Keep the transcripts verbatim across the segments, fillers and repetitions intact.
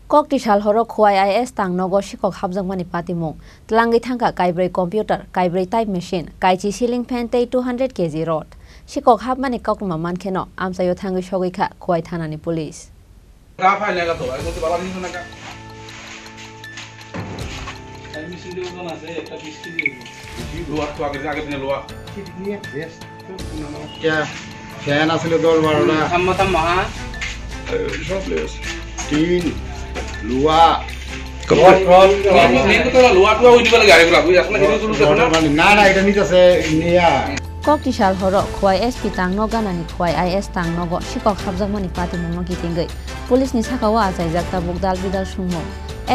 Kokti sal horo Khowai I S tang nogo sikok hapjakmani patimung. Tlangwi thangkha kaibrwi computer, kaibrwi type machine, kaichi ceiling fan tei two hundred K G rod. Sikok hapmani koktwma mankheno amchaio thangwi sogwi kha Khowai thanani police. ইয়া, ফেন আছিল দশ বারোটা। থাম্মা, থাম্মা, হ্যাঁ। এই সব লেগেছে। টিন, লুয়া। Main, main তো লোয়া টোয়া ওই দিকে লাগে, আরেকগুলো, ওই আসলে কিছু কিছু দেখো না। রডের বালি। না, না, এটা নিতেছে, নিয়া। Kokti sal horo Khowai S P tang no ganani Khowai I S tang nogo sikok hapjakmani patimungno kitingwi police ni sakao achaijak tabuk dal bidal sungmung.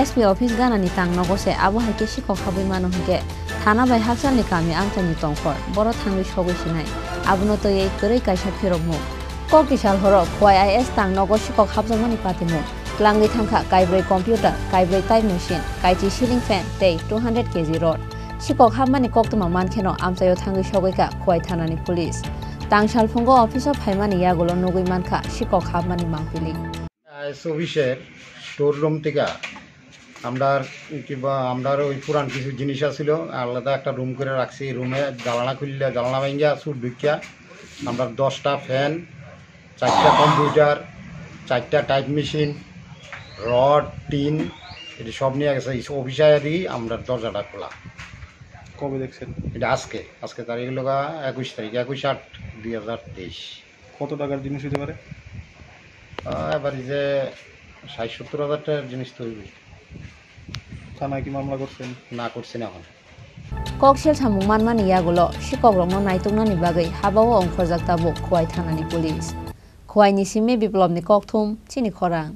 S P office ganani tang nogo se abo hai khe sikok habwi mano hinkhe thana bai hakchalni kami amchaini tongkhor boro thangwi sogwi sinai. Abono twiwi kwrwi kaisa phirokmung. Kokti sal horo Khowai I S tang nogo sikok hapjakmani patimung. Tlangwi thangkha kaibrwi computer, kaibrwi type machine, kaichi ceiling fan tei two hundred K G rod. Sikok hapmani koktwma mankheno amchaio thangwi sogwi kha Khowai thanani police. Tang salphungo office-o phaimani yagulo nugwi mankha sikok hapmani mangpili. Is অফিসের store room থেকে আমরার কিবা আমরার ওই পুরান কিছু জিনিস আছিল, আলাদা একটা রুম করে রাখছি। রুমে জানালা খুললে জানালা ভাঙ্গা চুর ঢুকিয়া আমরা দশটা ফ্যান, চারটা কম্পিউটার, চারটা টাইপ মেশিন, রড, টিন, এটা সব নিয়ে গেছে। এই অফিসে আয়া দেখি আমরা দরজাটা খোলা। কবে দেখছেন? এটা আজকে, আজকে তারিখ হলো গা একুশ তারিখ, একুশ আট দুই হাজার তেইশ। কত টাকার জিনিস হতে পারে? আহ, এবার এই যে ষাট সত্তর হাজার টাকার জিনিস তো হইবে। থানায় কি মামলা করছেন? না, করছি না এখন। Koksil samung manmani yagulo sikokrokno naituknani bagwi habao ongkhorjak tabuk Khowai thanani police. Khowai ni simi Biplobni kokthum, chini khorang.